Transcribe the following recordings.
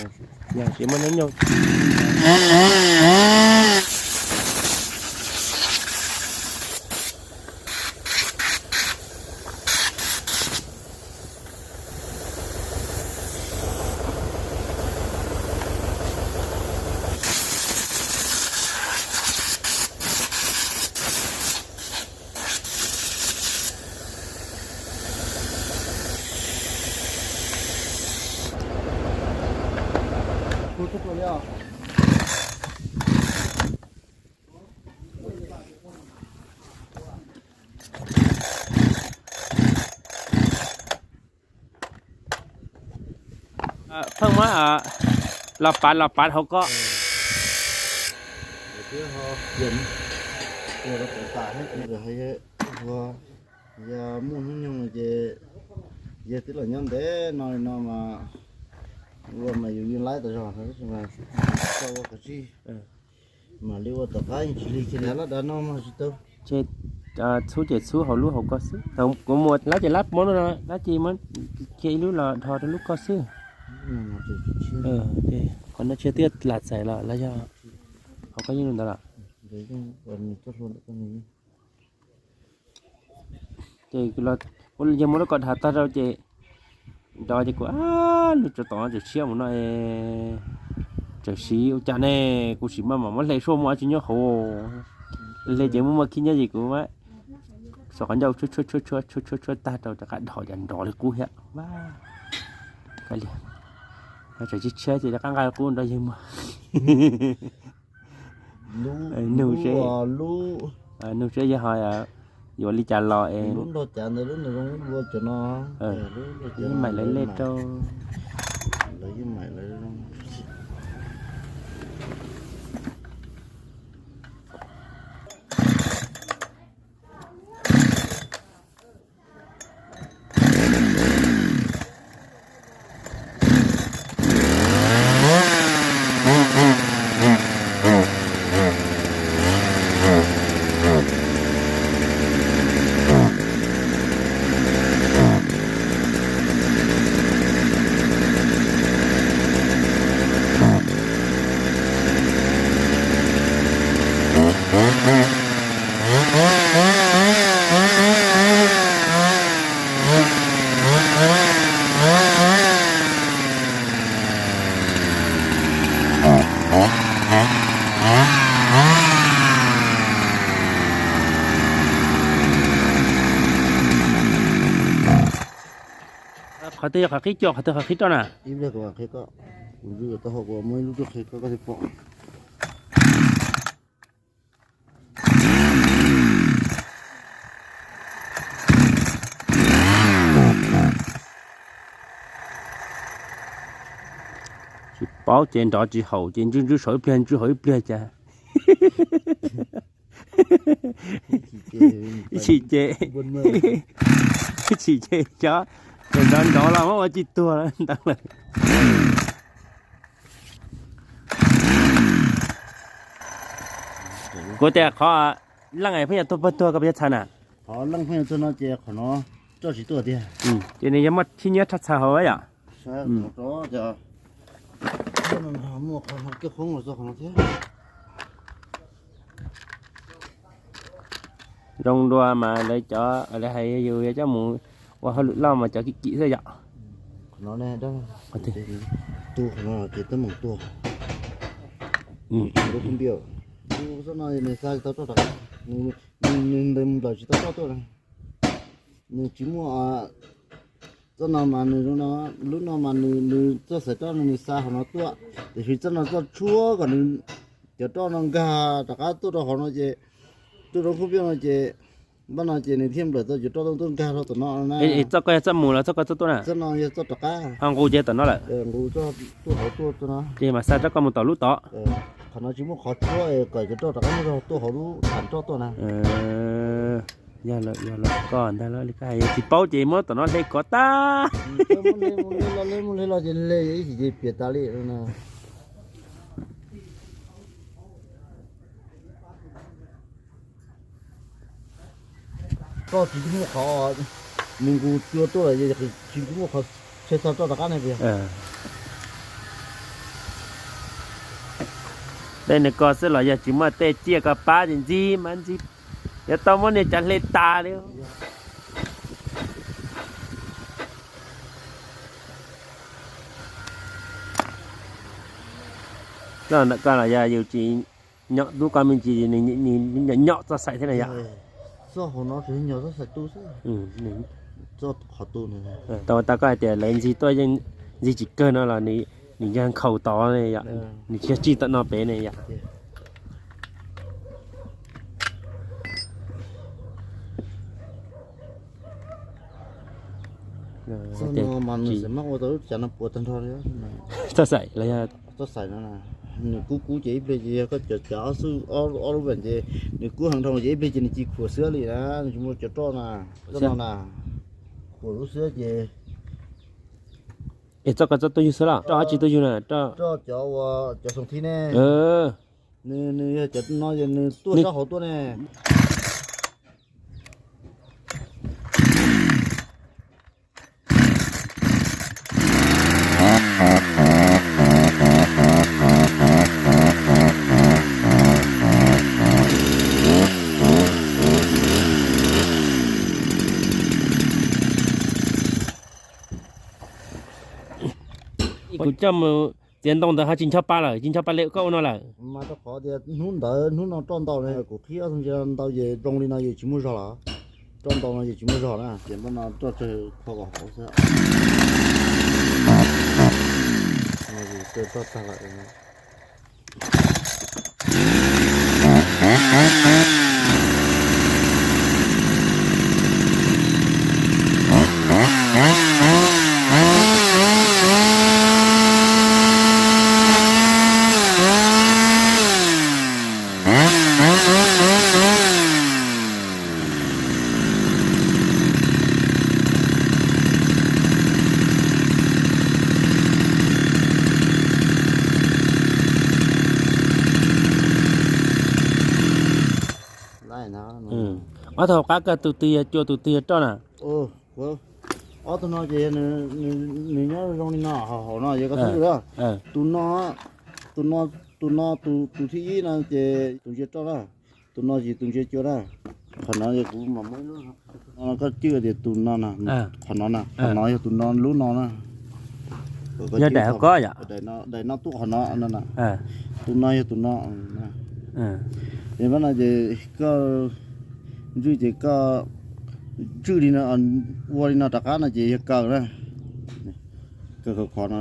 Yog tsis muaj hnub nyoog. Pheej muab los pav los pav hauv ko. Yog muaj hnub nyoog ces yog twb los nyob ntev no li no mas ua mas yus yeej laib tas zog, ua qhov tsij mam li ua tom qab yeej tsis lig kiag li, lab dav no mas tsis tau. Txhub ces txhub hauv lub hauv ko xwb, thaum kuv mus lab ces lab muab no, lab ces muab kiag ib lub los dhos rau lub ko xwb. Qhov no tsis twb lam txais los los yog hauv ko yeej li ntawd lawm. Ces yawg muab lub ko dhos tag rau ces nrov ces kuv lub tsov tom tseem tshiab mus no, tseem siv ua cas ne, kuv sim maj mam muab hle suab muaj dab tsi nyob hauv. Hle ces muaj muaj khib nyob ces kuv saum qhov ncauj tshuab tshuab tshuab tshuab tshuab tshuab tag rau rov qab dhos cas nrov li qub thiab. Tseem tshiab ces rov qab nqa qub nrog yawg mus. Nug seb, nug seb yawg ho yuav li cas los es. Yeej maim lawv lej rau. Qhov twg yog qhov qhib cuaj, qhov twg qhov qhib roj na? Ib pliag kuv qhib koj, kuv ntxub taub hau kuv muab ib lub tuaj qhib koj, koj thiaj pom. Tsis paub ces nrov tsis haum ces ntswj ntswj saum ib pliag ntswj hauv ib pliag cas. Ib chim ces, ib chim ces cov nrov nrov los muab ua tsis tuag ntawd lawm. Kuv tias qhov leej pheej yuav tuag pawg tuag koj puas yuav txhais na? Qhov leej pheej yuav tuag no ces qhov no roj tsis tuaj tiag. Ces nws yuav muaj khib nyiab tshaj txha hauv yom. Muaj qhov no kiag qoob los txog qhov no thiab. Zoo dua mas lawv cov lawv hais yus yuav coj mus ua hauj lwm loj mas cov kim kim xwb yom. Qhov no ne, tu qhov no ces teeb meem tuag. Lub khub npiaj, tu txoj no nws xa tsis tau roj rov qab, nws nws nws nws nplaum tsis tau roj tuaj na. Nws tsis muaj, txoj no mas nws, lub no mas nws nws txoj xaiv roj no nws xa hauv no tuaj, tiam sis txoj no txoj tshuab kom nws cov roj no nkag rov qab tuaj rau hauv no ces, tuaj rau khub npiaj no ces, npaj no ces nws thiaj nplaum tau cov roj tuaj nkag rau tom no na. Txoj ko yog txoj mus los txoj ko txoj tuaj na? Txoj no yog txoj rov qab. Ho nqus ces tom no lawm. Nqus txoj tuaj hauv tuaj tuaj no. Ces mam xa roj ko mus tom lub tod. Qhov no tsis muaj qhov tshuab kom cov roj rov qab tuaj hauv lub tham roj tuaj na. Yog lawm, yog lawm, koj ntag los li koj hais, yog tsis paub ces muab tom no hle kov tag. Mus hle los hle, mus hle los ces hle, ib chim ces piam tas li no. Koj tsis muaj qhov, nws nqus cua tuaj lawm, tsis muaj qhov tshe xa roj rov qab ne puas yog? Tej nws ko xwb los yog tsis muaj tej tsiaj ko pab ces ntxig mas ntxig, yuav tau muab niag cov hle tas li. Koj los yog yus tsis nyom tub ko me ntsis, nws nyom nyom txoj xaim thiab na yom. Txoj hauv no tsis nyom txoj xaim tu xwb. Txoj qhov tu. Tau tau koj hais tias lawv ntxig tuaj yeej ntxig tsis kawg no los nws yog nkhaus tod ne yom, nws tsis yog tsij tau no pem ne yom. Txoj no mas nws xav mas ua tau lub cav no puas tag nrho li. Txoj xaim los yog txoj xaim no, nws kub kub ces ib pliag ces yog koj cav cav ob xub ob lub veem ces nws kub heev dhau ces ib pliag ces nws ci khuam xwb li na, nws tsis muaj cov roj na. Txoj no na, khuam lub xwb ces. Es txoj ko txoj tuj yug xwb los roj dab tsi tuj yug na? Roj cov ua cov xoom thib ne. Nws, nws yog cov no ces nws tuaj sab hauv tuaj ne. Kuv coj mus txiav ntoo ntawd ho tsis ncho pa lawm, tsis ncho pa li koj ua no lawm. Mas rau qhov tias hnub ntawd hnub no roj ntau ne, kuv qhib ob tug ntsia ntau ces zoo li no ces tsis muaj zog lawm. Roj ntau no ces tsis muaj zog na, ces npaj no roj tsawg kho kom hauv xwb. Roj tag lawm. Ob tug hauv qab koj tus twg yog cua tus twg yog roj na? Ob tug no ces nws nyob zoo li no, hauv no yog koj xub tus no, tus no, tus no, tus no tus thib ib no ces tus ntsia roj na, tus no ces tus ntsia cua na. Qhov no yog kuv mam muab ib lub no koj cwj tias tus no na, qhov no na, qhov no yog tus no lub no na. Yog daim hauv ko yom? Daim no tuaj qhov no no na. Tus no yog tus no. Ces pab no ces koj ntswj ces koj ntswj li no, ua li no rov qab no ces yog kaw na. Kaw khov khov no.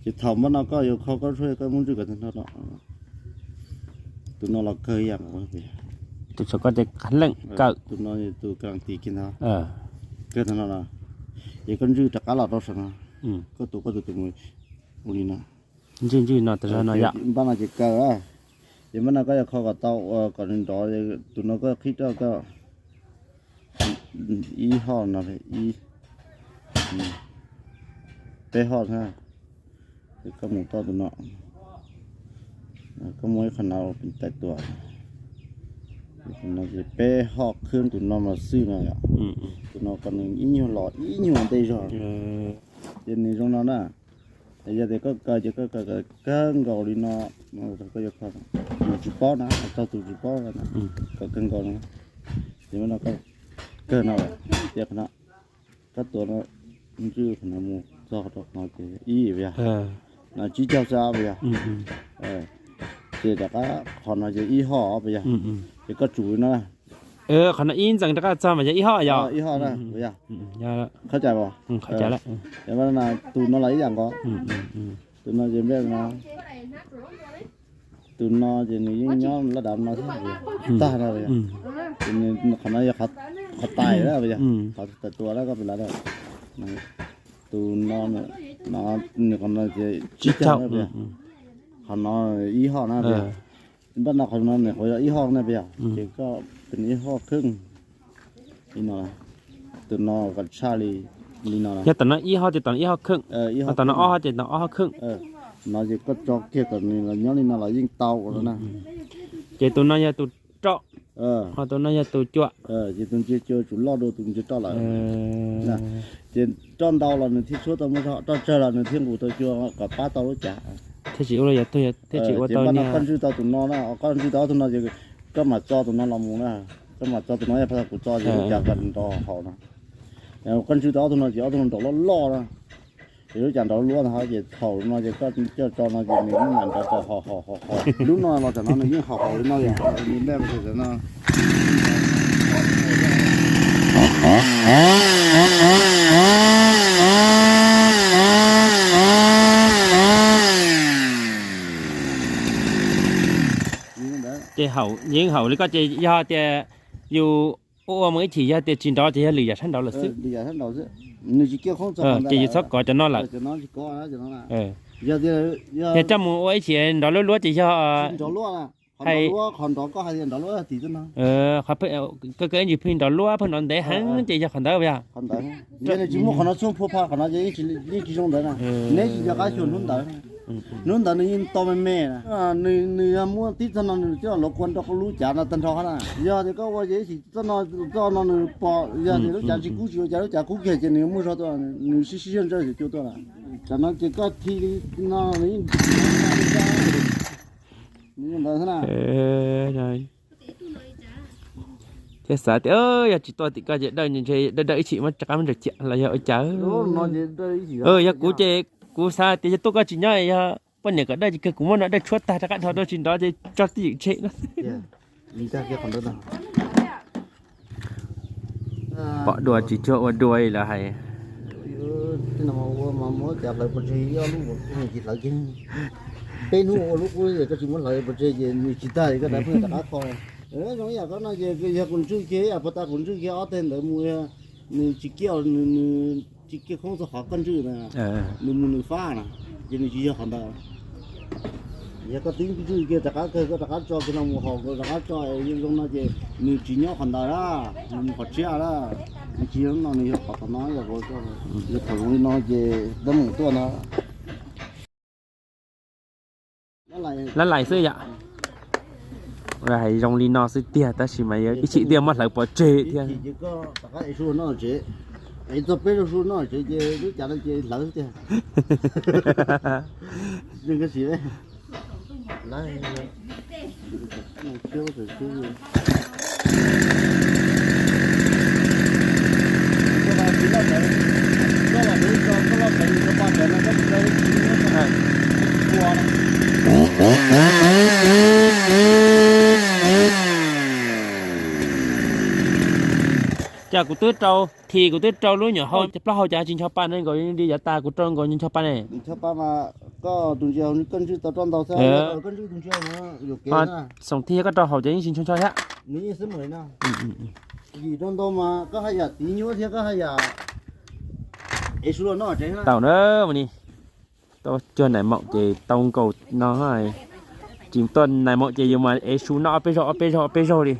Ces thaum pab no koj yuav kho koj tshuaj koj muab ntswj kom tag nrho no. Tus no los kawg ib yam nkaus. Tus saum koj ces leej kaw. Tus no tus kas tis kiag ntag. Kawg tag no los, ces koj ntswj rov qab los rau saum no. Koj tus koj tus tus mus ua li no. Ntswj ntswj no tas zog no yom. Npaj no ces kaw. Ces npaj no koj yuav kho kom tau ua kom nws nrov, tus no koj qhib roj koj ib hoj no, ib, peb hoj na. Ces koj mus tau tus no, koj muab ib qho no ua pem tais tuas. Tus no ces peb hoj khwb tus no mas xwj no yom. Tus no kom nws ib nyuag los ib nyuag ntej zog. Ces nws zoo no na. Yog tias koj kaw ces koj kaw kawg nkaus li no, koj yuav kho tus tsis paub na, txog tus tsis paub na, kaw kawg nkaus no. Ces no koj kawg no lawm, ces qhov no koj tuav no, ntswj qhov no mus txog rau qhov no ces ib puas yog, no tsib caug xwb puas yog. Ces rov qab qhov no ces ib hoj puas yog. Ces koj tsum li no. Qhov no ib ntxees rov qab txog mas yog ib hoj yog. Ib hoj na puas yog? Qhov cas? Tus no los ib yam nkaus. Tus no ces npej no, tus no ces nws yeej nyob laj dav no thiab, tag no. Ces qhov no yog qhov tais na puas yog, qhov tais tuas na koj pem lawv. Tus no, nws qhov no ces tsib caug na puas yog, qhov no ib hoj na puas yog. Npaj no qhov no nws qhov yog ib hoj na puas yog, ces koj pem ib hoj kheej li no. Tus no kom tshaj li, li no. Yog tom no ib hoj ces tom no ib hoj kheej, tom no ob hoj ces tom ob hoj kheej. No ces koj tso kiag kom nws los nyob li no los yeej tau ua no na. Ces tus no yog tus roj, ho tus no yog tus cua. Ces tus ntsia cua tsum loj dua tus ntsia roj lawm. Ces roj ntau los nws thiaj tshuab tau muaj zog, roj tsawg los nws thiaj nqus tau cua kom pab tau lub cav. Thiaj tsis ua, yog tuag thiaj tsis ua tau niag. Koj ntswj tau tus no na, koj ntswj tau ob tug no ces koj mam tso tus no los mus na. Koj mam tso tus no, yog pas kuv tso ces lub cas koj nrov haum no. Koj ntswj tau ob tug no ces ob tug no nrov loj loj na. Ces lub cas nrov luab ntag ces thaum no ces koj coj tso no ces nws mam nrov haum haum haum haum. Lub no los tam no nws yeej haum haum li no yom, nws npaj tam no. Ces haum, yeej haum li koj ces yog tias yus ua ua mus ib chim yog tias tsis nrov ces yog lwm yam sab nraud lawm xwb. Ces yus txhob kov cov no lawm. Yog coj mus ua ib chim nrov luab luab ces yog hais koj ib ntsis pheej nrov luab pheej nrov ntev heev ces yog qhov ntawd yog. Tsis muaj qhov no txhua phua pha qhov no ces yeej tsis zoo ntawd na. Neb tsis nco qab xyuas hnub ntawd. Hnub ntawd nws yeej tau me me na. Nws yog muab tib txoj no nws coj los kua nrog lub cav no tag nrho na. Yog tias koj ua ces ib sim txoj no, txoj no nws pom, yog tias lub cav tsis kub tsis ua cas, lub cav kub kiag ces nws muaj zog tuaj, nws sib sib zog ntsawj xwm cua tuaj lawm. Tam no ces koj thi li no nws yeej ntawd xwb na. Thiab xav tias yog tsis tuaj tim koj ces dawj ntshe dawj dawj ib chim muab rov qab muab ntsaws ciam los yog ua cas. Yog kuv ces kuv xav tias yog tuaj koj tsis nyob, yog poj niam kom dawj ces kawg kuv muab no dawj tshuab tag rov qab dhos rau tsis nrov ces tso twj ywm tshem no. Pom dua tsis cuag ua dua li lawv hais. Ua mas muab cas hlawv pov tseg ib ob lub ua tsis hlawv kiag. Peb hnub ua lub qub koj tsis muab hlawv pov tseg ces nws tsis tag koj rov pheej rov qab kho. Zoo ib yam koj no ces yog kuv ntswj kiag ib yam puag ta kuv ntswj kiag ob teg ntawd mus, nws tsis kiaj, nws tsis kiaj khoob txog qhov koj ntswj na, nws mus nws fab na, ces nws tsis yog qhov ntawd. Yog koj twb ntswj kiag rov qab kawg koj rov qab tso kiag no mus haus koj rov qab tso zoo no ces nws tsis nyob qhov ntawd na, nws mus qhov tshiab na. Nws tsis yog no nws yog qhov tom no yog, yog thaum zoo li no ces teeb meem tuaj ntag. Lab lais xwb yom. Hais zoo li no xwb tiag tab sis mas ib chim tiag muab hlawv pov tseg thiab. Txog peb zaug su no tsev ces lub cav no ces hlawv tiag. Cas kuv twb rau, thì kuv twb rau lub nyuam hau plaub hau cas tsis ncho pa ne, nkaus li yav tas kuv rau nkaus ncho pa ne. Xoom thib koj rau haum ces yeej tsis ncho ncho thiab. Tau na, mas ni, tau cuag nais maum ces tau nkaus no, tsis tuaj nais maum ces yus mas ev su noj ob peb zaug ob peb zaug ob peb zaug li.